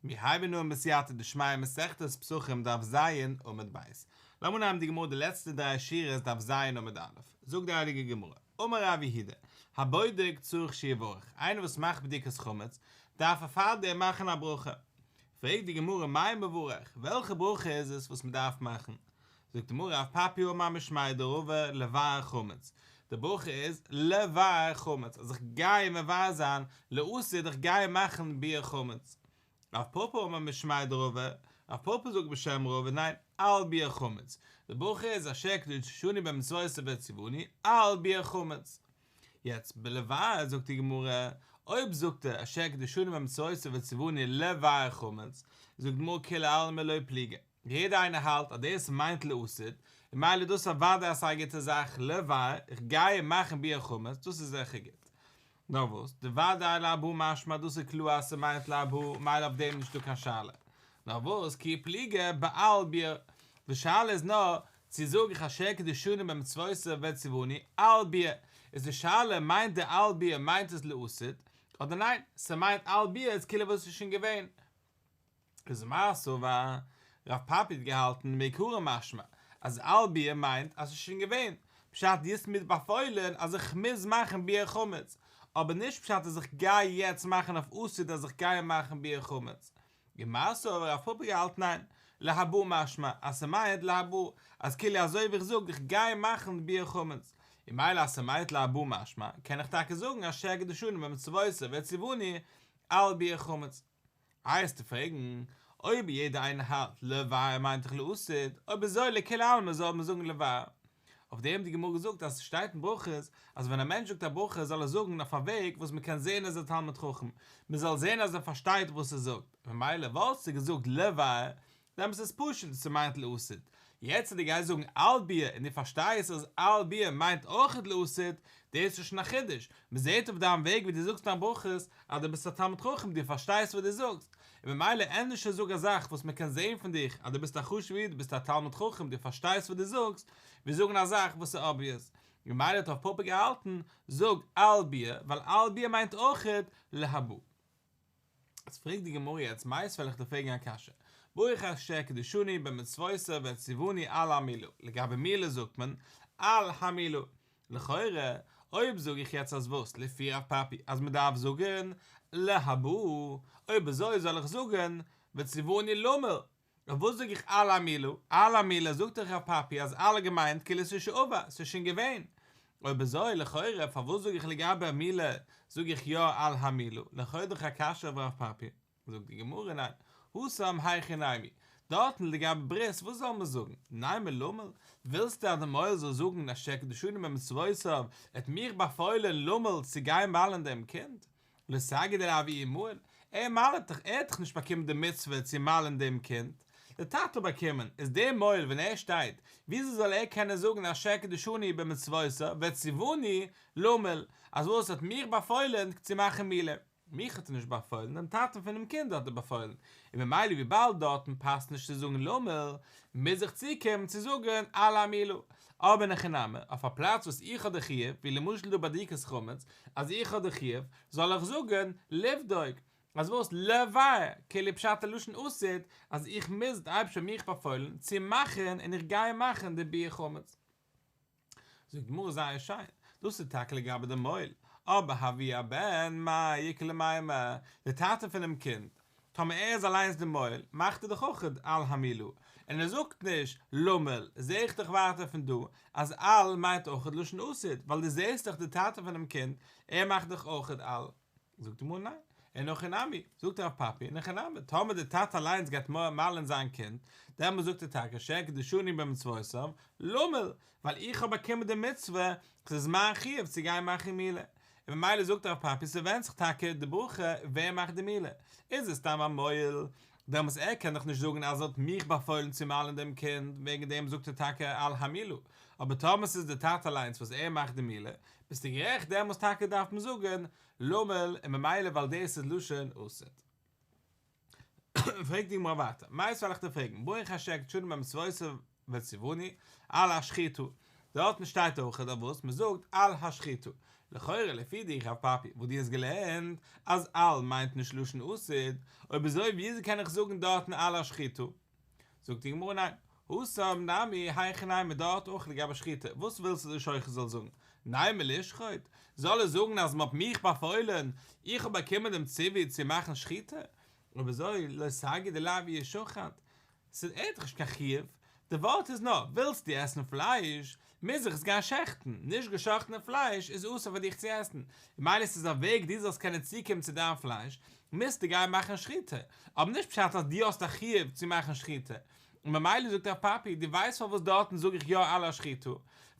מיר הייבן אן בסייעתא דשמיא מסכת פסחים דף ז עמוד ב'. לאמיר נעמען די גמרא די לעצטע דריי שורות דף ז עמוד א'. זאגט די הייליגע גמרא, אמר רב יהודה, הבודק צריך שיברך, איינער וואס מאכט בדיקת חמץ, דארף ער פארדעם מאכן א ברכה. פרעגט די גמרא מאי מברך, וועלכע ברכה איז עס וואס מען דארף מאכן? זאגט די גמרא רב פפי אמר משמיה דרבא לבער חמץ, די ברכה איז לבער חמץ, אז איך גיי מבער זיין לעתיד איך גיי מאכן ביעור חמץ. רב פפא אמר משמיה דרבא, רב פפא זאגט בשם רבא ניין, על ביעור חמץ, די ברכה איז אשר קדשנו במצוותיו וציוונו על ביעור חמץ. יעצט בלבער זאגט די גמרא, אויב זאגט ער אשר קדשנו במצוותיו וציוונו לבער חמץ, זאגט די גמרא כולי עלמא לא פליגי. יעדער איינער האלט אז דאס מיינט לעתיד, און מילא דאס אוודאי אז ס'איז א גוטע זאך, לבער, איך גיי מאכן ביעור חמץ, דאס איז זיכער גוט. נאר וואס, דודאי להבא משמע דאס איז קלאר אז ס'מיינט להבא, מילא אויף דעם נישטא קיין שאלה. נאר וואס, כי פליגי בעל ביעור, די שאלה איז נאר, צו זאג איך אשר קדשנו במצוותיו וציוונו על ביעור, איז די שאלה מיינט די על ביעור מיינט עס לעתיד, אדער ניין, ס'מיינט על ביעור איז כאילו וואס איז שוין געווען. איז מר סבר, רב פפי האט געהאלטן מעיקרא משמע אז על ביעור מיינט אז ס'איז שוין געווען, פשט דו האסט מיר באפוילן אז איך מוז מאכן ביעור חמץ, אבער נישט פשט אז איך גיי יעצט מאכן אויף עתיד אז איך גיי מאכן ביעור חמץ. ומר סבר רב פפא געהאלטן ניין, להבא משמע אז ס'מיינט להבא, אז כאילו אזוי ווי איך זאג איך גיי מאכן ביעור חמץ, און מילא אז ס'מיינט להבא משמע קען איך טאקע זאגן אשר קדשנו במצוותיו וציוונו על ביעור חמץ. איי וועסטו פרעגן, אויב יעדער איינער האלט לבער מיינט דאך לעתיד, אויב אזוי לכולי עלמא זאל מען זאגן לבער. אויף דעם האט די גמרא געזאגט אז עס שטייט אין ברכות אז ווען א מענטש זאגט א ברכה זאל ער זאגן אויף א וועג וואס מען קען זען אז ער איז א תלמיד חכם, מען זאל זען אז ער פארשטייט וואס ער זאגט, ממילא וואלסטו געזאגט לבער דעמאלטס איז פשוט אז ס'מיינט לעתיד. יעצט אז דו גייסט זאגן על ביעור און דו פארשטייסט אז על ביעור מיינט אויכעט לעתיד, דאס איז שוין א חידוש, מ'זעט אויף דיין וועג ווי דו זאגסט דיין ברכות אז דו ביסט א תלמיד חכם, דו פארשטייסט וואס דו זאגסט, און ממילא ענדערש זאג א זאך וואס מ'קען זען פון דיך אז דו ביסט א חשוב'ער איד, דו ביסט א תלמיד חכם, דו פארשטייסט וואס דו זאגסט, ווי זאגן א זאך וואס איז obvious. ממילא האט רב פפא געהאלטן, זאג על ביעור, ווייל על ביעור מיינט אויכעט להבא. איז פרעגט די גמרא יעצט מיתיבי וועל איך דיר פרעגן א קשיא, ברוך אשר קדשנו במצוותיו וציוונו על המילה, לגבי מילה זאגט מען על המילה, לכאורה אויב זאג איך יעצט אז וואס לפי רב פפי אז מען דארף זאגן להבא, אויב אזוי זאל איך זאגן וציוונו למול, אויף וואס זאג איך על המילה? על המילה זאגט דאך רב פפי אז על געמיינט כאילו ס'איז שעבר, ס'איז שוין געווען. אויב אזוי לכאורה פארוואס זאג איך לגבי מילה זאג איך יא על המילה? לכאורה דאך א קשיא אויף רב פפי. זאגט די גמרא ניין, התם היכי נימא, דארטן לגבי ברית וואס זאל מען זאגן? נימא למול? ווילסטו אז די מוהל זאל זאגן אשר קדשנו במצוותיו ער האט מיך באפוילען למול צו גיין מל'ן דעם קינד? לא סגי דלאו איהו מהיל, ער מל'ט דאך, ער האט דאך נישט באקומען די מצוה צו מל'ן דעם קינד, די טאטע האט באקומען, איז דער מוהל ווען ער שטייט, וויאזוי זאל ער קענען זאגן אשר קדשנו במצוותיו וציוונו למול, אז וואס האט מיך באפוילען צו מאכן מילה? מיך האט ער נישט באפוילן, דעם טאטן פונעם קינד האט ער באפוילן, און ממילא וויבאלד דארטן פאסט נישט צו זאגן למול, מוז איך צוקומען צו זאגן על המילה. אבער אין הכי נמי, אויף א פלאץ וואס איך האב די חיוב, ווי למשל דא ביי בדיקת חמץ, אז איך האב די חיוב, זאל איך זאגן לבדוק, אז וואס לבער, כאילו פשט אין לשון עתיד, אז איך מוז, די אייבערשטער האט מיך באפוילן צו מאכן און איך גיי מאכן די ביעור חמץ. זאגט די גמרא זייער שיין, דאס איז טאקע לגבי די מוהל, אבער אבי הבן מאי איכא למימר, די טאטע פונעם קינד, טאמער ער איז אליינס די מוהל, מאכט ער דאך אויך על המילה, און ער זאגט נישט למול, זעה איך דאך ווייטער פון דא אז על מיינט אויך לשון עתיד, ווייל דו זעסט דאך די טאטע פונעם קינד, ער מאכט דאך אויך על. זאגט די גמרא ניין, אין הכי נמי, זאגט רב פפי, אין הכי נמי, טאמער די טאטע אליינס גייט מל'ן זיין קינד, דעמאלס זאגט ער טאקע אשר קדשנו במצוותיו, למול, ווייל איך האב באקומען די מצוה, ס'איז מיין חיוב צו גיין מאכן מילה. און ממילא זאגט רב פפי ס'ווענדט זיך טאקע די ברכה ווער מאכט די מילה, איז עס סתם א מוהל, דעמאלס ער קען דאך נישט זאגן אז ער האט מיך באפוילן צו מל'ן דעם קינד, וועגן דעם זאגט ער טאקע על המילה, אבער טאמער ס'איז די טאטע אליינס וואס ער מאכט די מילה, ביסטו גערעכט דעמאלס טאקע דארף מען זאגן למול און ממילא ווייל דאס איז לשון עתיד. פרעגט די גמרא ווייטער, מיתיבי וועל איך דיר פרעגן, ברוך אשר קדשנו במצוותיו וציוונו על השחיטה, דארטן שטייט אויך אויף וואס מען זאגט על השחיטה, לכאורה לפי דיך רב פפי וואס דו האסט געלערנט אז על מיינט נישט לשון עתיד, אויב אזוי וויאזוי קען איך זאגן דארטן על השחיטה? זאגט די גמרא ניין, התם נמי היכי נימא דארט אויך לגבי שחיטה, וואס ווילסטו די שוחט זאל זאגן? נימא לשחוט? זאל ער זאגן אז מען האט מיך באפוילן, איך האב באקומען דעם ציווי צו מאכן שחיטה? אויב אזוי לא סגי דלאו איהו שחיט, ס'איז ער האט דאך נישט קיין חיוב, די ווארט איז נאר, ווילסטו עסן פלייש, מוז איך עס גיין שעכטן, נישט געשאכטענע פלייש איז אסור פאר דיך צו עסן, ממילא ס'איז א וועג דו זאלסט קענען צוקומען צו דיין פלייש, מוזטו גיין מאכן שחיטה, אבער נישט פשט אז דו האסט א חיוב צו מאכן שחיטה, און ממילא זאגט רב פפי, דו ווייסט פארוואס דארטן זאג איך יא על השחיטה,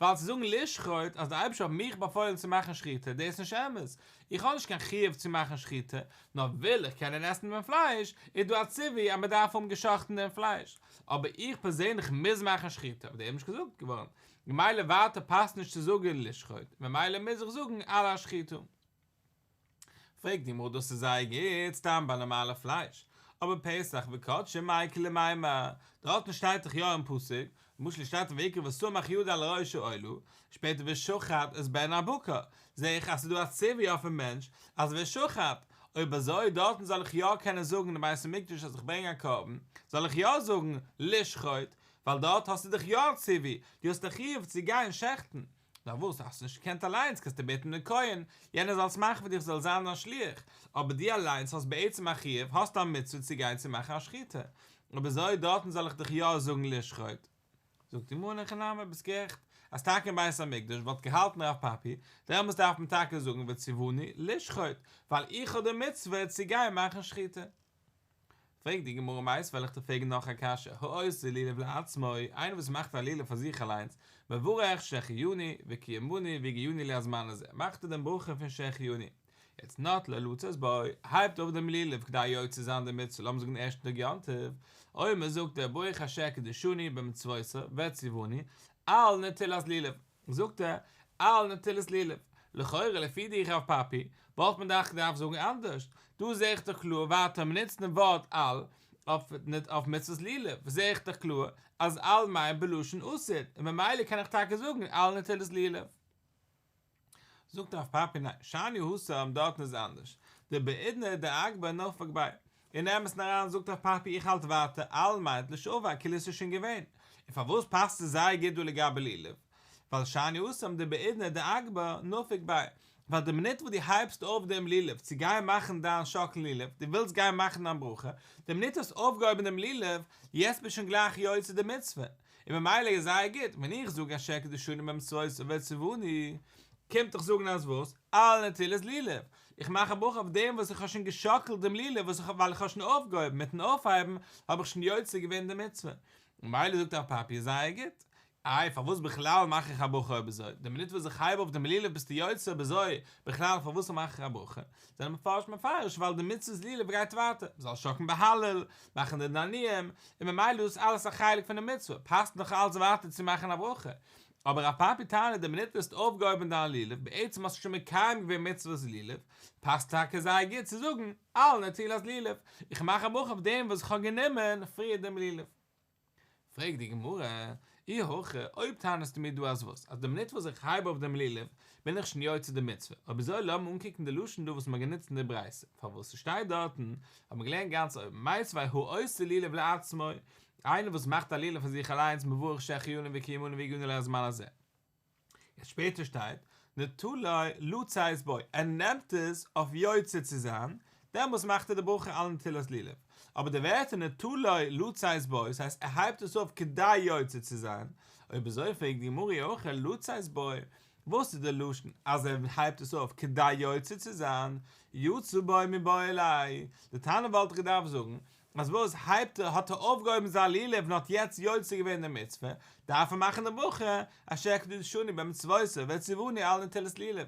ווייל צו זאגן לשחוט אז דער אייבערשטער האט מיך באפוילן צו מאכן שחיטה, דאס איז נישט אמת, איך האב נישט קיין חיוב צו מאכן שחיטה, נאר וויל איך קענען עסן דעם פלייש, איז דא א ציווי אז מען דארף האבן גע'שחט'ן דעם פלייש, אבער איך פערזענליך מוז מאכן שחיטה, אויף דעם איז נישט געזאגט געווארן, ממילא ווייטער פאסט נישט צו זאגן לשחוט, ממילא מוז איך זאגן על השחיטה. פרעגט די גמרא דאס איז זייער גוט סתם ביי נארמאלע פלייש, אבער פסח וקדשים מאי איכא למימר, דארטן שטייט דאך יא אין פסוק, למשל שטייט אין ויקרא וסמך ידו על ראש העולה, שפעטער ושחט את בן הבקר, זעה איך אז ס'איז דא א ציווי אויפן מענטש אז ושחט, אויב אזוי דארטן זאל איך יא קענען זאגן אין בית המקדש אז איך ברענג א קרבן, זאל איך יא זאגן לשחוט, ווייל דארט האסטו דאך יא א ציווי, דו האסט א חיוב צו גיין שעכטן. נאר וואס, האסט נישט געקענט אליינס, קענסטו בעטן דעם כהן, יענער זאל עס מאכן פאר דיך, זאל זיין דיין שליח, אבער דו אליינס האסט בעצם א חיוב, האסט א מצוה צו גיין צו מאכן א שחיטה, אויב אזוי דארטן זאל איך דיך יא זאגן לשחוט. זאגט די גמרא אין הכי נמי, ביסט גערעכט, אז טאקע אין בית המקדש וואלט געהאלטן רב פפי, דעמאלטס דארף מען טאקע זאגן וציוונו לשחוט, ווייל איך האב די מצוה צו גיין מאכן שחיטה. פרעגט די גמרא מיתיבי וועל איך דיר פרעגן נאך א קשיא, העושה לולב לעצמו, איינער וואס מאכט א לולב פאר זיך אליינס, מברך שהחיינו וקיימנו והגיענו לזמן הזה, מאכט ער דעם ברכה פון שהחיינו, יעצט נטלו לצאת בו, הייבט אויף דעם לולב כדי יוצא זיין די מצוה, לאמיר זאגן ערשטן טאג יום טוב, אומר זאגט ער ברוך אשר קדשנו במצוותיו וציוונו על נטילת לולב. זאגט ער, על נטילת לולב, לכאורה לפי דיך רב פפי, וואלט מען דאך געדארפט זאגן אנדערש, דא זעה איך דאך קלאר ווייטער מען נוצט דעם ווארט על אויף מצוות לולב, זעה איך דאך קלאר אז על מיינט בלשון עתיד, און ממילא קען איך טאקע זאגן על נטילת לולב. זאגט רב פפי ניין, שאני התם דארטן איז אנדערש, דבעידנא דאגבר נפק ביה, אין אמת'ן אריין זאגט רב פפי איך האלט ווייטער על מיינט לשעבר כאילו עס איז שוין געווען, און פארוואס פאסט עס זייער גוט דא לגבי לולב? ווייל שאני התם דבעידנא דאגבר נפיק ביה, ווייל די מינוט וואס דו הייבסט אויף דעם לולב צו גיין מאכן דיין שאקלן לולב, דו ווילסט גיין מאכן דיין ברכה, די מינוט דו האסט אויפגעהויבן דעם לולב, יעצט ביסט שוין גלייך יוצא די מצוה, און ממילא איז זייער גוט, ווען איך זאג אשר קדשנו במצוותיו וציוונו, קומט דאך זאגן אז וואס? על נטילת לולב, איך מאך א ברכה אויף דעם וואס איך האב שוין געשאקלט דעם לולב וואס איך האב ווייל איך האב שוין אויפגעהויבן, מיטן אויפהייבן האב איך שוין יוצא געווען די מצוה. ממילא זאגט רב פפי זייער גוט. איי פארוואס בכלל מאך איך א ברכה אויב אזוי? די מינוט וואס איך הייב אויף דעם לולב ביסטו יוצא אויב אזוי בכלל פארוואס מאך איך א ברכה? זענען מפרשים מפרש ווייל די מצוות לולב גייט ווייטער, מ'זאל שאקלן בהלל, מאכן די נענועים, און ממילא איז דאס אלעס א חלק פון די מצוה, פאסט נאך אלץ ווייטער צו מאכן א ברכה. אבער רב פפי טענה'ט די מינוט דו האסט אויפגעהויבן דיין לולב, בעצם האסטו שוין מקיים געווען מצוות לולב, פאסט טאקע זייער גוט צו זאגן על נטילת לולב, איך מאך א ברכה אויף דעם וואס איך האב גענומען פריער דעם לולב. פרעגט די גמרא, אי הכי, אויב טענה'סטו מיר דא אז וואס? אז די מינוט וואס איך הייב אויף דעם לולב, בין איך שוין יוצא די מצוה, אויב אזוי לאמיר אנקוקן די לשון דא וואס מ'האט גענוצט אין די ברייתא, פארוואס ס'שטייט דארטן, האט מען געלערנט גאנץ אויבן, מיתיבי העושה לולב לעצמו, איינער וואס מאכט א לולב פאר זיך אליינס מברך שהחיינו וקיימנו והגיענו לזמן הזה. יעצט שפעטער שטייט נטלו לצאת בו, ער נעמט עס אויף יוצא צו זיין, דעמאלס מאכט ער די ברכה על נטילת לולב, אבער די ווערטער נטלו לצאת בו, דאס הייסט ער הייבט עס אויף כדי יוצא צו זיין, אויב אזוי פרעגט די גמרא אי הכי לצאת בו, וואס איז די לשון אז ער הייבט עס אויף כדי יוצא צו זיין, יצא בו מיבעי ליה, די תנא וואלט געדארפט זאגן אז וואס הייבט ער האט ער אויפגעהויבן זיין לולב און האט יעצט יוצא געווען די מצוה, דארף ער מאכן די ברכה אשר קדשנו במצוותיו וציוונו על נטילת לולב.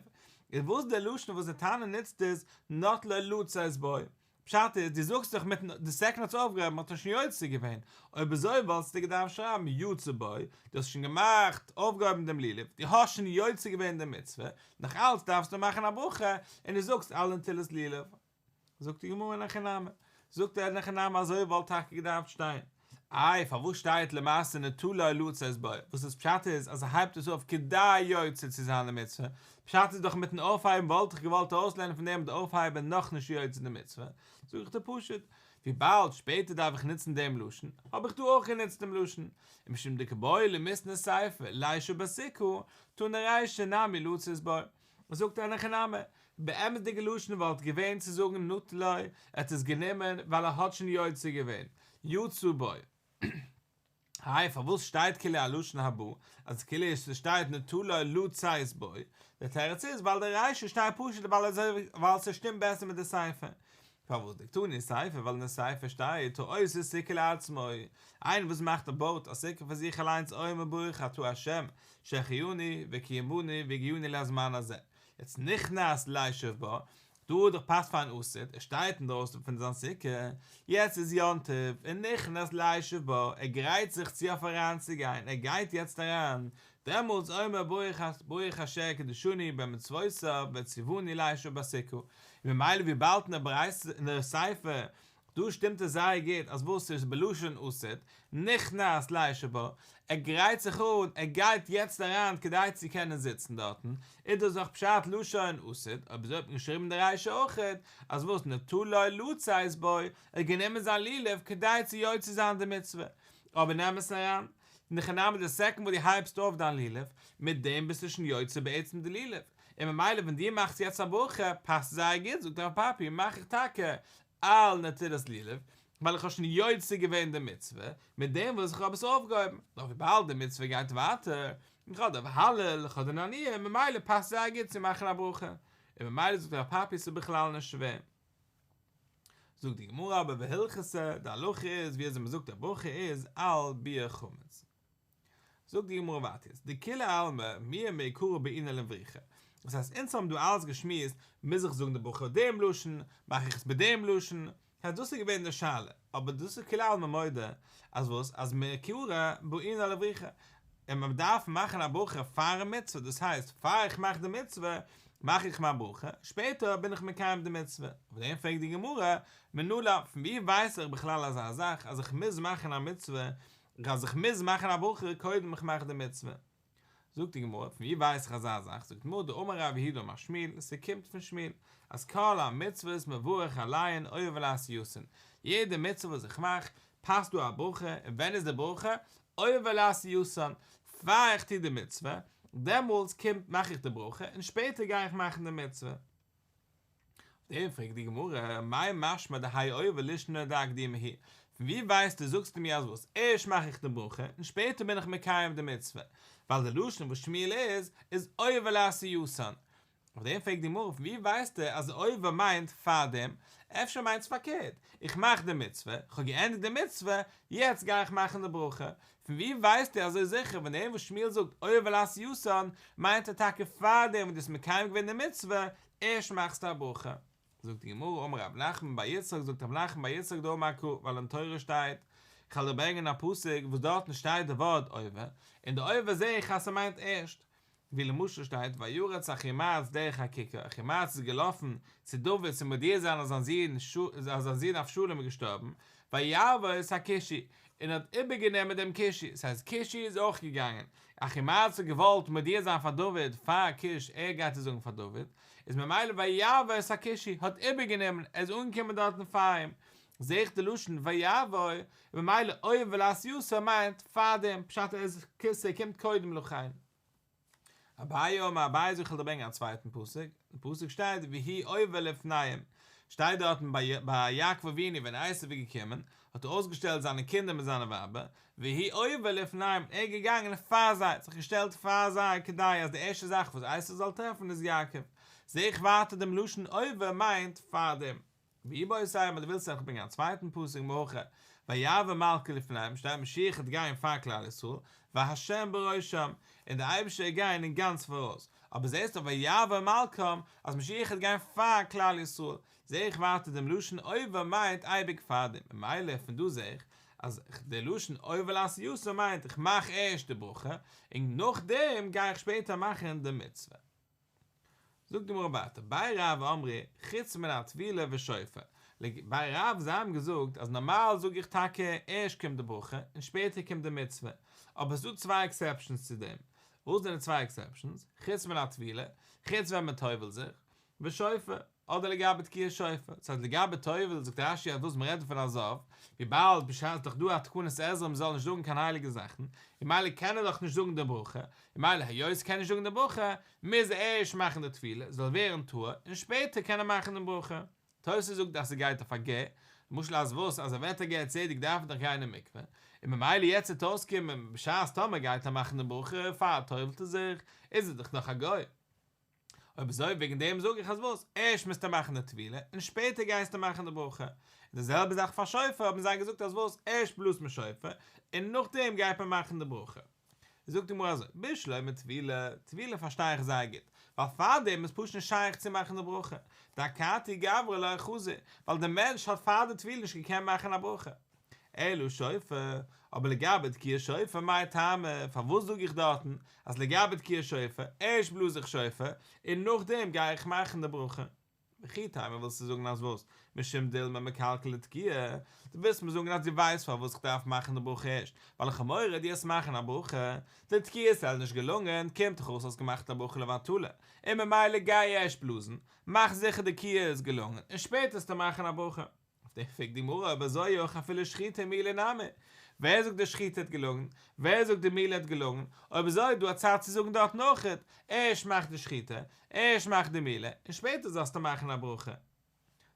איז וואס די לשון וואס די תנא נוצט איז נטלו לצאת בו. פשט איז, דו זאגסט דאך מיטן די סעקונד האט עס אויפגעהויבן האט ער שוין יוצא געווען, אויב אזוי וואלסטו געדארפט שרייבן יצא בו, דו האסט שוין געמאכט אויפגעהויבן דעם לולב, דו האסט שוין יוצא געווען די מצוה, נאך אלץ דארפסטו מאכן א ברכה און דו זאגסט על נטילת לולב. זאגט די גמרא אין הכי נמי, זאגט ער אין הכי נמי אזוי וואלט טאקע געדארפט שטיין. איי פארוואס שטייט למעשה נטלו לצאת בו, וואס איז פשט איז אז ער הייבט עס אויף כדי יוצא צו זיין די מצוה, פשט איז דאך מיטן אויפהייבן וואלט איך געוואלט ארויסלערנען פון דעם די אויפהייבן איז נאכנישט יוצא די מצוה, זאג איך דיר פשוט, וויבאלד שפעטער דארף איך נוצן דעם לשון, האב איך דא אויך גענוצט דעם לשון, ומשום דקא בעי למיתני סיפא לישב בסוכה, תנא רישא נמי לצאת בו. זאגט אין הכי נמי, באמת'דיגע לשון וואלט געווען צו זאגן נטלו, ער האט עס גענומען ווייל ער האט שוין יוצא געווען, יצא בו. איי פארוואס שטייט כאילו א לשון הבא, אז כאילו עס שטייט נטלו לצאת בו, דער תירוץ איז ווייל די רישא שטייט פשוט ווייל אזוי ווייל ס'שטימט בעסער מיט די סיפא. פארוואס דקתני סיפא ווייל אין די סיפא שטייט העושה סוכה לעצמו, איינער וואס מאכט א בויט א סוכה פאר זיך אליינס אומר ברוך אתה ה' שהחיינו וקיימנו והגיענו לזמן הזה, יעצט נכנס לישב בה, דא איז דאך פאסט פאר אן עתיד, ער שטייט אינדרויסן פון זיין סוכה, יעצט איז יום טוב, און נכנס לישב בה, ער גרייט זיך צו אויף אריינצוגיין, ער גייט יעצט אריין, דעמאלטס אומר ברוך ברוך אשר קדשנו במצוותיו וציוונו לישב בסוכה, און ממילא וויבאלד אין די ברייתא אין די סיפא דא שטימט עס זייער גוט אז וואס איז בלשון עתיד, נכנס לישב בה, ער גרייט זיך אן, ער גייט יעצט אריין כדי צו קענען זיצן דארטן, איז דאס דאך פשט לשון עתיד, אויב אזוי האט מען געשריבן די רישא אויכעט, אז וואס נטלו לצאת בו, ער האט גענומען זיין לולב כדי צו יוצא זיין די מצוה, אבער נעם עס אריין, אין הכי נמי די סעקונד וואס דו הייבסט אויף דיין לולב, מיט דעם ביסטו שוין יוצא בעצם די לולב, און ממילא ווען דו מאכסט יעצט א ברכה, פאסט זייער גוט, זאגט רב פפי, מאך איך טאקע על נטילת לולב, ווייל איך האב שוין יוצא געווען די מצוה, מיט דעם וואס איך האב עס אויפגעהויבן, נאר וויבאלד די מצוה גייט ווייטער, איך האב די הלל, איך האב די נענועים, ממילא פאסט זייער גוט צו מאכן א ברכה, און ממילא זאגט רב פפי ס'איז בכלל נישט שווער. זאגט די גמרא אבער והלכתא, די הלכה איז ווי אזוי מ'זאגט א ברכה איז על ביעור חמץ. זאגט די גמרא ווייטער יעצט, דכולי עלמא מיהא מעיקרא בעינן לברוכי, דאס הייסט אונז האבן דא אלעס געשמועסט, מוז איך זאגן די ברכה אויף דעם לשון, מאך איך עס מיט דעם לשון, הייסט דאס איז געווען די שאלה, אבער דאס איז כולי עלמא מודה אז וואס אז מעיקרא בעינן לברוכי, און מען דארף מאכן א ברכה פארן מצוה, דאס הייסט פאר איך מאך די מצוה מאך איך מיין ברכה, שפעטער בין איך מקיים די מצוה, אויף דעם פרעגט די גמרא, מנלן, פון ווי ווייס איך בכלל אזא זאך אז איך מוז מאכן א מצוה אז איך מוז מאכן א ברכה קודם איך מאך די מצוה. זאגט די גמרא, פון ווי ווייס איך אזא זאך? זאגט די גמרא, דאמר רב יהודה אמר שמואל, ס'קומט פון שמואל, אז כל המצוות מברך עליהן עובר לעשייתן, יעדע מצוה וואס איך מאך, פאסט דא א ברכה, און ווען איז די ברכה? עובר לעשייתן, פאר איך טו די מצוה, דעמאלטס קומט מאך איך די ברכה, און שפעטער גיי איך מאכן די מצוה. אויף דעם פרעגט די גמרא, מאי משמע דהאי עובר לישנא דאקדומי הוא, פון ווי ווייסטו זאגסטו מיר אז וואס, ערשט מאך איך די ברכה און שפעטער בין איך מקיים די מצוה, ווייל די לשון וואס שמואל איז, איז עובר לעשייתן. אויף דעם פרעגט די גמרא, פון ווי ווייסטו אז עובר מיינט פארדעם, אפשר מיינט עס פארקערט, איך מאך די מצוה, איך האב געענדיגט די מצוה, יעצט גיי איך מאכן די ברכה, פון ווי ווייסטו אזוי זיכער ווען דעם וואס שמואל זאגט עובר לעשייתן מיינט ער טאקע פארדעם וואס דו האסט מקיים געווען די מצוה, ערשט מאכסטו א ברכה. זאגט די גמרא אמר רב נחמן בר יצחק זאגט רב נחמן בר יצחק דאמר קרא ווייל אין תורה שטייט כ'על דיר ברענגען א פסוק וואס דארטן שטייט די ווארט עובר און די עובר זעה איך אז ס'מיינט ערשט ווי למשל שטייט וירץ אחימעץ דרך הככר, אחימעץ איז געלאפן צו דוד צו מודיע זיין אז זיין זון אז זיין זון אבשלום איז געשטארבן, ויעבור את הכושי, און האט איבערגענומען דעם כושי, ס'הייסט כושי איז אויך געגאנגען, אחימעץ האט געוואלט מודיע זיין פאר דוד פאר כוש ער גייט עס זאגן פאר דוד, איז ממילא ויעבור את הכושי האט איבערגענומען, ער איז אנגעקומען דארטן פאר אים, זעה איך די לשון ויעבור, ממילא עובר לעשייתן מיינט פארדעם, פשט איז ס'קומט קודם לכן. אביי אמר אביי זאגט כ'וועל דיר ברענגען א צווייטן פסוק, אין פסוק שטייט והוא עובר לפניהם, שטייט דארטן ביי יעקב אבינו ווען עשו איז געקומען האט ער אויסגעשטעלט זיינע קינדער מיט זיינע ווייבער, והוא עובר לפניהם, ער איז געגאנגען פאר זיי, האט זיך געשטעלט פאר זיי כדי אז די ערשטע זאך וואס עשו זאל טרעפן איז יעקב, זעה איך ווייטער דעם לשון עובר מיינט פארדעם. ואיבעית אימא דו ווילסט וועל איך ברענגען א צווייטן פסוק מהכא ויעבור מלכא לפניהם שטייט משיח וועט גיין פאר כלל ישראל וה' בראשם און דער אייבערשטער וועט גיין אין גאנץ פאראויס אבער זעסט אויף ויעבור מלכא אז משיח וועט גיין פאר כלל ישראל זעה איך ווייטער דעם לשון עובר מיינט אייביג פארדעם ממילא פון דא זעה איך אז דער לשון עובר לעשייתן מיינט איך מאך ערשט די ברכה און נאכדעם גיי איך שפעטער מאכן די מצוה. זאגט די גמרא ווייטער, בי רב אמרי, חוץ מן הטבילה ושופר. לגבי רב זיי האבן געזאגט אז נארמאל זאג איך טאקע ערשט קומט די ברכה און שפעטער קומט די מצוה, אבער ס'איז דא צוויי עקסעפשאנס צו דעם, וואס זענען די צוויי עקסעפשאנס? חוץ מן הטבילה, חוץ ווען מען טובל'ט זיך, ושופר, אדער לגבי תקיעת שופר, ס'הייסט לגבי טובל זאגט רש"י אז וואס מ'רעדט פון א זב, וויבאלד בשעת דאך דא א תקנת עזרא מ'זאל נישט זאגן קיין הייליגע זאכן, ממילא קען ער דאך נישט זאגן די ברכה, ממילא היות ער קען נישט זאגן די ברכה, מוז ער ערשט מאכן די טבילה, זאל ווערן טהור, און שפעטער קען ער מאכן די ברכה. תוס' זאגט אז ס'גייט אויף א גר, למשל אז וואס אז ער ווערט א גר צדק דארף ער דאך גיין אין מקווה, און ממילא יעצט וועט אויסקומען בשעת טאמער גייט ער מאכן די ברכה פאר טובל'ט ער זיך, איז ער דאך נאך א גוי. אויב אזוי וועגן דעם זאג איך אז וואס, ערשט מוזטו מאכן די טבילה און שפעטער גייסטו מאכן די ברכה, און די זעלבע זאך פאר שופר האבן זיי געזאגט אז וואס, ערשט בלאזט מען שופר און נאכדעם גייט מען מאכן די ברכה. זאגט די גמרא אזוי, בשלמא טבילה, טבילה פארשטיי איך זייער גוט, ווייל פארדעם איז פשוט נישט שייך צו מאכן די ברכה, דאכתי גברא לא חזי, ווייל דער מענטש האט פאר די טבילה נישט געקענט מאכן א ברכה. אלא שופר, אבער לגבי תקיעת שופר מאי טעמא, פארוואס זאג איך דארטן אז לגבי תקיעת שופר, ערשט בלאז איך שופר און נאכדעם גיי איך מאכן די ברכה? וכי תימא ווילסטו זאגן אז וואס? משום דילמא מקלקלא תקיעה, דו ווילסט מיר זאגן אז דו ווייסט פארוואס איך דארף מאכן די ברכה ערשט, ווייל איך האב מורא דו וועסט מאכן א ברכה, די תקיעה איז נישט געלונגען, קומט דאך אויס האסט געמאכט א ברכה לבטלה, און ממילא גיי ערשט בלאזן, מאך זיכער די תקיעה איז געלונגען, און שפעטער וועסטו מאכן א ברכה. אויף דעם פרעגט די גמרא אויב אזוי אויך אפילו שחיטה ומילה נמי, ווער זאגט די שחיטה האט געלונגען? ווער זאגט די מילה האט געלונגען? אויב אזוי איז דא א צד צו זאגן דארטן אויכעט, ערשט מאך די שחיטה, ערשט מאך די מילה, און שפעטער זאלסטו מאכן א ברכה.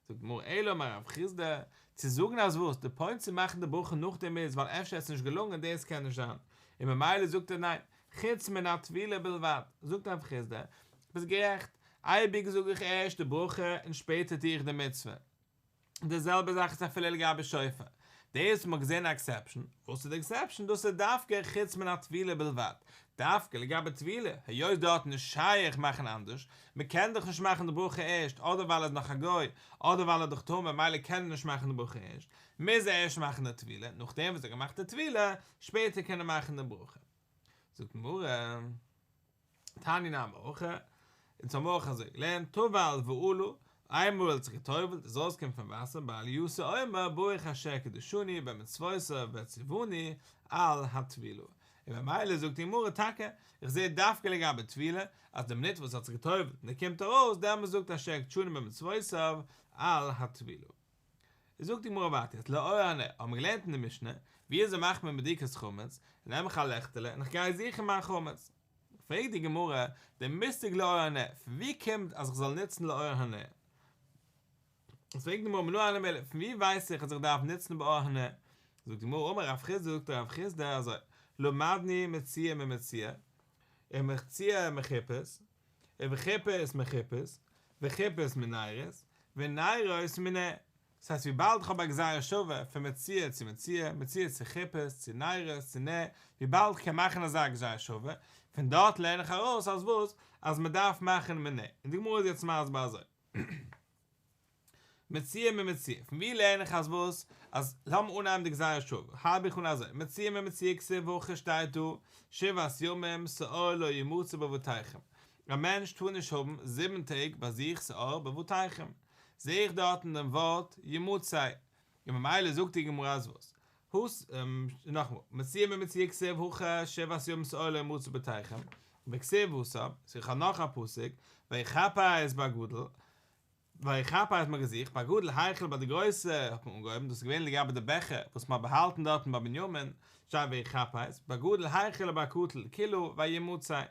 זאגט די גמרא אלא אמר רב חסדא, צו זאגן אז וואס, די פוינט צו מאכן די ברכה נאכדעם איז ווייל אפשר האט עס נישט געלונגען דאס קען נישט זיין, און ממילא זאגט ער ניין, חוץ מן הטבילה בלבד, זאגט רב חסדא, ביסט גערעכט, אייביג זאג איך ערשט די ברכה און שפעטער טו איך די מצוה. די זעלבע זאך איז אפילו לגבי שופר. דאס וואס מ'האט געזען א עקסעפשאן, וואס איז די עקסעפשאן? דאס איז דווקא חוץ מן הטבילה בלבד. דווקא לגבי טבילה, היות דארט נישט שייך מאכן אנדערש, מ'קען דאך נישט מאכן די ברכה ערשט, אדער ווייל ער איז נאך א גוי, אדער ווייל ער איז דאך טמא ממילא קען ער נישט מאכן די ברכה ערשט, מוז ער ערשט מאכן די טבילה, נאכדעם וואס ער האט געמאכט די טבילה, שפעטער קען ער מאכן די ברכה. זאגט די גמרא. תניא נמי הכי, אונז האבן אויך אזוי געלערנט, טבל ועלה, איינמאל ער האט זיך געטובל'ט איז ארויסגעקומען פון וואסער בעלייתו אומר ברוך אשר קדשנו במצוותיו וציוונו על הטבילה, און ממילא זאגט די גמרא טאקע, איך זע דווקא לגבי טבילה, אז די מינוט וואס ער האט זיך געטובל'ט און ער קומט ארויס, דעמאלס זאגט אשר קדשנו במצוותיו על הטבילה. זאגט די גמרא ווייטער, לאור הנר, האבן מיר געלערנט אין די משנה, ווי אזוי מאכט מען בדיקת חמץ, נעם איך א לעכטעלע און איך גיי זוכן מיין חמץ. פרעגט די גמרא, די מושג לאור הנר, פון ווי קומט אז איך זאל נוצן לאור הנר? פרעגט די גמרא מנא הני מילי, פון ווי ווייס איך אז איך דארף נוצן באור הנר? זאגט די גמרא, אמר רב חסדא, זאגט רב חסדא אזוי, למדנו מציאה ממציאה, ומציאה מחיפוש, וחיפוש מחיפוש, וחיפוש מנרות, ונרות מנר. דאס הייסט וויבאלד איך האב א גזירה שווה פון מציאה צו מציאה, מציאה צו חיפוש, צו נרות, צו נר, וויבאלד איך קען מאכן אזא גזירה שווה, פון דארט לערן איך ארויס אז וואס? אז מען דארף מאכן מנר. און די גמרא איז יעצט מסביר אזוי. מציאה ממציאה, פון ווי לערן איך אז וואס? אז לאמיר אנהייבן די גזירה שווה, הייב איך אן אזוי, מציאה ממציאה כתיב הכא שטייט דא, שבעת ימים שאור לא ימצא בבתיכם, א מענטש טאר נישט האבן זיבן טעג ביי זיך שאור בבתיכם, זעה איך דארטן דעם ווארט ימצא, און ממילא זאגט די גמרא אז וואס? הס, נאכאמאל, מציאה ממציאה כתיב הכא שבעת ימים שאור לא ימצא בבתיכם, וכתיב התם, סאו איך האב נאך א פסוק, ויחפש בגדול, ויחפש האט מען געזוכט, בגדול החל ביי די גרויסע האט מען אנגעהויבן, דאס איז געווען לגבי די בעכער וואס מען האט באהאלטן דארטן ביי בנימין, שטייט ויחפש, בגדול החל ובקטן כולה וימצא,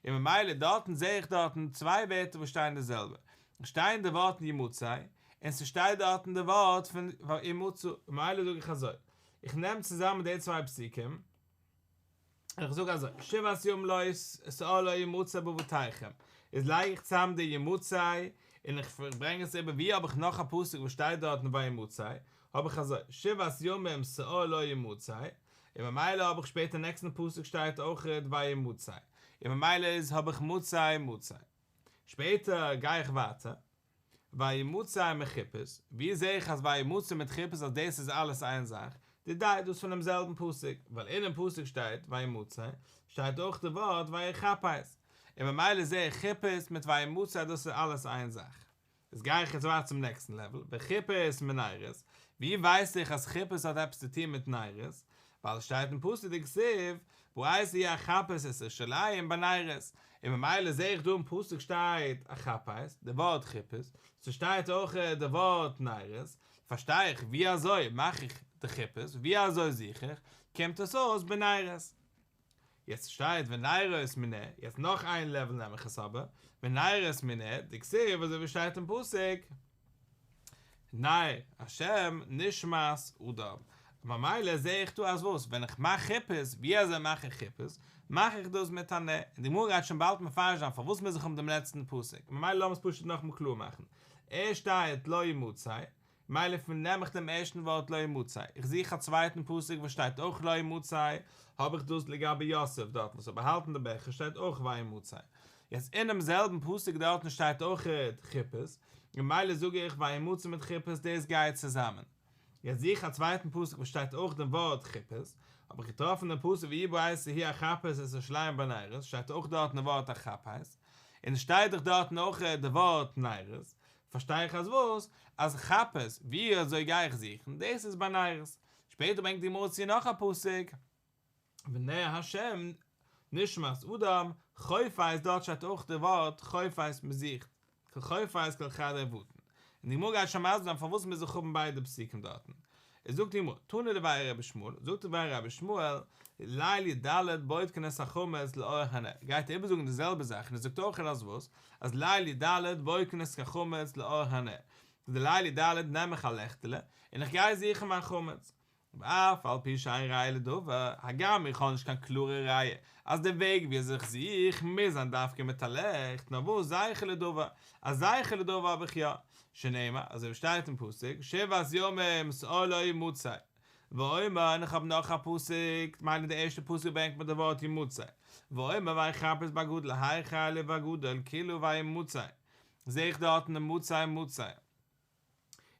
און ממילא דארטן זעה איך דארטן צוויי ווערטער וואס שטייען די זעלבע, שטייען די ווארטן ימצא, און ס'שטייט דארטן די ווארט פון וימצא, ממילא זאג איך אזוי, איך נעם צוזאמען די צוויי פסוקים, איך זאג אזוי, שבעת ימים לא שאור לא ימצא בבתיכם, איז לייג איך צוזאם די ימצא, און איך ברענג עס איבער, ווי האב איך נאך א פסוק וואס שטייט דארטן וימצא, האב איך אזוי, שבעת ימים שאור לא ימצא, און ממילא האב איך שפעטער נעקסטן פסוק שטייט אויכעט וימצא, און ממילא איז האב איך מצא מצא. שפעטער גיי איך ווייטער, וימצא מחיפוש, ווי זעה איך אז וימצא מיט חיפוש אז דאס איז אלעס איין זאך? דידיה דאס פונעם זעלבן פסוק, ווייל אינעם פסוק שטייט וימצא, שטייט אויך די ווארט ויחפש, און ממילא זעה איך חיפוש מיט וימצא דאס איז אלעס איין זאך. איז גיי איך יעצט ווייטער צום נעקסטן לעוול, וחיפש מנרות, ווי ווייס איך אז חיפוש האט עפעס צו טון מיט נרות? ווייל עס שטייט אין פסוק דכתיב בעת ההיא אחפש את ירושלים בנרות, און ממילא זעה איך דא אין פסוק שטייט אחפש, די ווארט חיפוש, ס'שטייט אויך די ווארט נרות, פארשטיי איך ווי אזוי מאך איך די חיפוש, ווי אזוי זוך איך, קומט עס אויס בנרות. יעצט שטייט ונרות מנר, יעצט נאך איין לעוול נעם איך עס אבער, ונרות מנר, דכתיב אזוי ווי שטייט אין פסוק, נר השם נשמת אדם, ממילא זעה איך דא אז וואס, ווען איך מאך חיפוש, ווי אזוי מאך איך חיפוש, מאך איך דאס מיט א נר, און די גמרא גייט שוין באלד מפרש זיין פארוואס מוז איך האבן דעם לעצטן פסוק, ממילא לאמיר עס פשוט נאכאמאל קלאר מאכן, ערשט שטייט לא ימצא, מילא פון נעם איך דעם ערשטן ווארט לא ימצא, איך זוך א צווייטן פסוק וואס שטייט אויך לא ימצא, האב איך דאס לגבי יוסף דארטן וואס האט באהאלטן די בעכער שטייט אויך וימצא. יעצט אינעם זעלבן פסוק דארטן שטייט אויך חיפש, און מילא זאג איך וימצא מיט חיפש דאס גייט צוזאמען. יעצט זוך איך א צווייטן פסוק וואס שטייט אויך דעם ווארט חיפש, האב איך געטראפן דעם פסוק ויהי בעת ההיא אחפש את ירושלים בנרות שטייט אויך דארטן די ווארט אחפש, און עס שטייט דאך דארטן אויך די ווארט נרות, פארשטיי איך אז וואס? אז חפש, ווי אזוי גיי איך זוכן? דאס איז בנרות. שפעטער ברענגט די גמרא צו נאך א פסוק, ונר השם נשמת אדם, חופש, דארט שטייט אויך די ווארט חופש מען זוכט, כל חופש כל חדרי ותן. און די גמרא גייט שוין מסביר זיין פארוואס מוז איך האבן ביידע פסוקים דארטן. איז זאגט די גמרא, תנא דבי רבי ישמעאל, זאגט דבי רבי ישמעאל, ליל י"ד בודקין את החמץ לאור הנר, גייט ער איבערזאגן די זעלבע זאך און ער זאגט אויך אז וואס? אז ליל י"ד בודקין את החמץ לאור הנר, די ליל י"ד נעם איך א לעכטעלע און איך גיי זוכן מיין חמץ, ואף על פי שאין ראיה לדבר, הגם איך האב נישט קיין קלארע ראיה אז די וועג ווי אזוי איך זוך מוז זיין דווקא מיט א לעכט, נאר וואס זכר לדבר, א זכר לדבר האב איך יא, שנאמר, אזוי ווי שטייט אין פסוק, שבעת ימים שאור לא ימצא, ואומר, און איך האב נאך א פסוק, מיינט די ערשטע פסוק ברענגט מיר די ווארט ימצא, ואומר ויחפש בגדול החל ובגדול כלה וימצא, זעה איך דארטן די מצא מצא.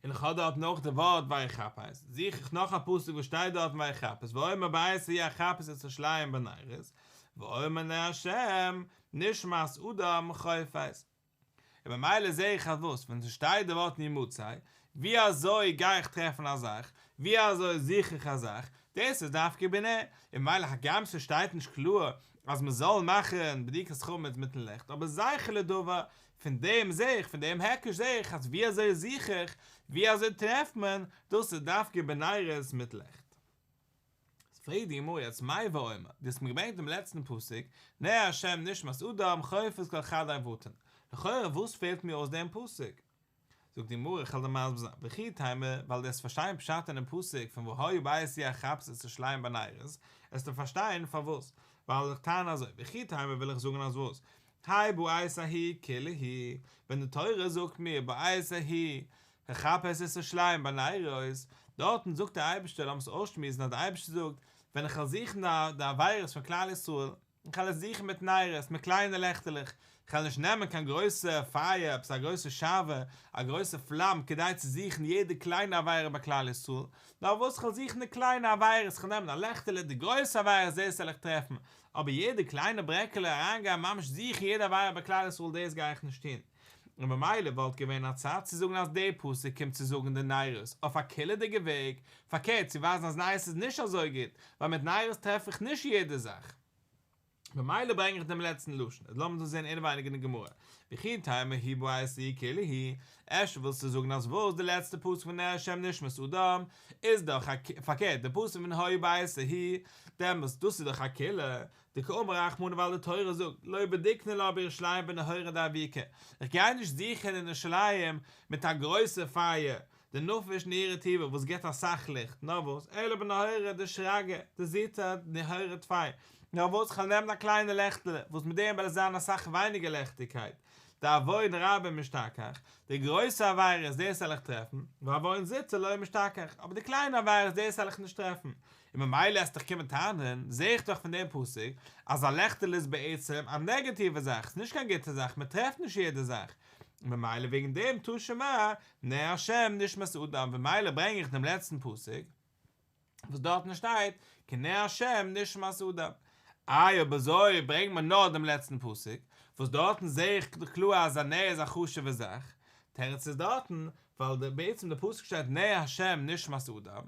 און איך האב דארטן אויך די ווארט ויחפש, זוך איך נאך א פסוק וואס שטייט דארטן ויחפש, ואומר בעת ההיא אחפש את ירושלים בנרות, ואומר נר השם נשמת אדם חופש. און ממילא זעה איך אז וואס, ווען ס'שטייט די ווארט ימצא, ווי אזוי גיי איך טרעפן א זאך, ווי אזוי זוך איך א זאך, דאס איז דווקא בנר, און ממילא הגם ס'שטייט נישט קלאר אז מ'זאל מאכן בדיקת חמץ מיטן לעכט, אבער זכר לדבר, פון דעם זעה איך, פון דעם היקש זעה איך אז ווי אזוי זוך איך, ווי אזוי טרעפט מען, דאס איז דווקא בנרות מיט לעכט. פרעגט די גמרא יעצט מאי ואומר, דו האסט מיר געברענגט דעם לעצטן פסוק, נר השם נשמת אדם חופש כל חדרי ותן, לכאורה וואס פעלט מיר אויס דעם פסוק? זאגט די גמרא איך וועל דיר מסביר זיין, וכי תימא, ווייל דו וועסט פארשטיין פשט אינעם פסוק פון והיה בעת ההיא אחפש את ירושלים בנרות, וועסטו פארשטיין פארוואס, ווייל איך טענה אזוי, וכי תימא וויל איך זאגן אז וואס, האי בעת ההיא קולא הוא, ווען די תורה זאגט מיר בעת ההיא אחפש את ירושלים בנרות, דארטן זאגט דער אייבערשטער, לאמיר עס אויסשמועסן אז דער אייבערשטער זאגט, ווען איך וועל זוכן די עבירות פון כלל ישראל, איך וועל עס זוכן מיט נרות, מיט קליינע לעכטעלעך, איך וועל נישט נעמען קיין גרויסע פייער, עפעס א גרויסע שעוה, א גרויסע פלאם כדי צו זוכן יעדע קליינע עבירה ביי כלל ישראל, נאר וואס איך וועל זוכן די קליינע עבירות, איך וועל נעמען א לעכטעלע, די גרויסע עבירות דאס וועל איך טרעפן, אבער יעדע קליינע ברעקעלע אריינגיין ממש זוכן יעדע עבירה ביי כלל ישראל דאס גיי איך נישט טון. און במילא וואלט געווען א צד צו זאגן אז די פסוק קומט צו זאגן די נרות אויף א קולא'דיגע וועג, פארקערט צו ווייזן אז נרות איז נישט אזוי גוט, ווייל מיט נרות טרעף איך נישט יעדע זאך. במילא ברענג איך דעם לעצטן לשון, איז לאמיר דאס זען אינעווייניג אין די גמרא, וכי תימא האי בעת ההיא קולא הוא, אפשר ווילסטו זאגן אז וואס די לעצטע פסוק פון נר השם נשמת אדם איז דאך א, פארקערט די פסוק פון והיה בעת ההיא, דעמאלטס דאס איז דאך א קולא, דקאמר רחמנא ווייל די תורה זאגט לא בדיקנא לה בירושלים בנהורא דאבוקה, איך גיי נישט זוכן אין ירושלים מיט א גרויסע פייער, דנפיש נורא טובא וואס גיבט אסאך ליכט, נאר וואס, אלא בנהורא דשרגא דזוטר נהורא טפי, נאר וואס כ'וועל נעמען א קליינע לעכטעלע וואס מיט דעם וועל עס זיין אסאך ווייניגער לעכטיגקייט, דעוון רבה משתכח, די גרויסע עבירות דאס וועל איך טרעפן, ועוון זוטר לא משתכח, אבער די קליינע עבירות דאס וועל איך נישט טרעפן, און ממילא עסט דאך קומען טענה'ן, זעה איך דאך פון דעם פסוק, אז א לעכטעלע איז בעצם א נעגעטיווע זאך, ס'איז נישט קיין גוטע זאך, מען טרעפט נישט יעדע זאך, און ממילא וועגן דעם תא שמע, נר השם נשמת אדם, במילא ברענג איך דעם לעצטן פסוק, וואס דארטן שטייט, כי נר השם נשמת אדם. איי אויב אזוי ברענג מיר נאר דעם לעצטן פסוק, וואס דארטן זעה איך קלאר אז א נר איז א חשוב'ע זאך. תירוץ איז דארטן, ווייל די בעצם די פסוק שטייט נר השם נשמת אדם,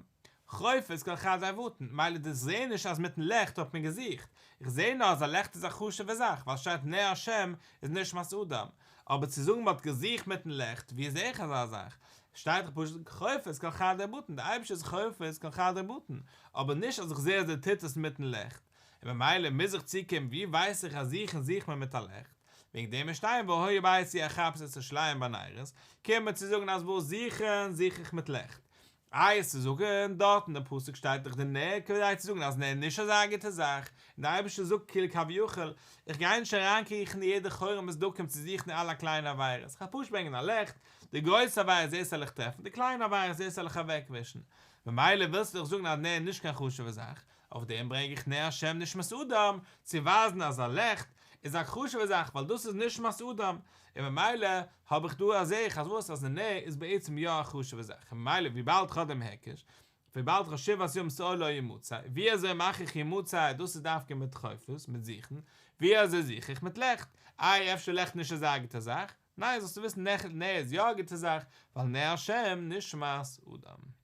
חופש כל חדרי בטן, מילא איך זעה נישט אז מיטן לעכט האט מען געזוכט, איך זעה נאר אז א לעכט איז א חשוב'ע זאך, ווייל שטייט נר השם איז נשמת אדם, אבער צו זאגן מ'האט געזוכט מיטן לעכט, ווי זעה איך אזא זאך? שטייט דאך פשוט חופש כל חדרי בטן, דער אייבערשטער איז חופש כל חדרי בטן, אבער נישט אז איך זעה אז ער טוט עס מיטן לעכט, און ממילא מוז איך צוקומען ווי ווייס איך אז זוכן זוכט מען מיט א לעכט, וועגן דעם איז שטיין והיה בעת ההיא אחפש את ירושלים בנרות, קומט מען צו זאגן אז וואס זוכן זוך איך מיט לעכט, איי עס צו זאגן דארט אין די פסוק שטייט דאך די נר כדי צו זאגן אז נר איז נישט אזא גוטע זאך, און די אייבערשטער זאגט כאילו כביכול איך גיי נישט אריינקריכן אין יעדע חורים וסדקים צו זוכן אלע קליינע עבירות, איך וועל פשוט ברענגען א לעכט, די גרויסע עבירות דאס וועל איך טרעפן, די קליינע עבירות דאס וועל איך אוועקווישן, ממילא ווילסטו דאך זאגן אז נר איז נישט קיין חשוב'ע זאך, אויף דעם ברענג איך נר השם נשמת אדם, צו ווייזן אז א לעכט איז א חשוב'ע זאך ווייל דאס איז נשמת אדם, און ממילא האב איך דא א זעה איך אז וואס אז נר איז בעצם יא א חשוב'ע זאך, און ממילא וויבאלד כ'האב דעם היקש, וויבאלד כ'האב שבעת ימים שאור לא ימצא, ווי אזוי מאך איך ימצא, דאס איז דווקא מיט חופש, מיט זוכן, ווי אזוי זוך איך מיט לעכט, איי אפשר לעכט נישט אזא גוטע זאך, ניין זאלסטו וויסן נר איז יא א גוטע זאך, ווייל נר השם נשמת אדם.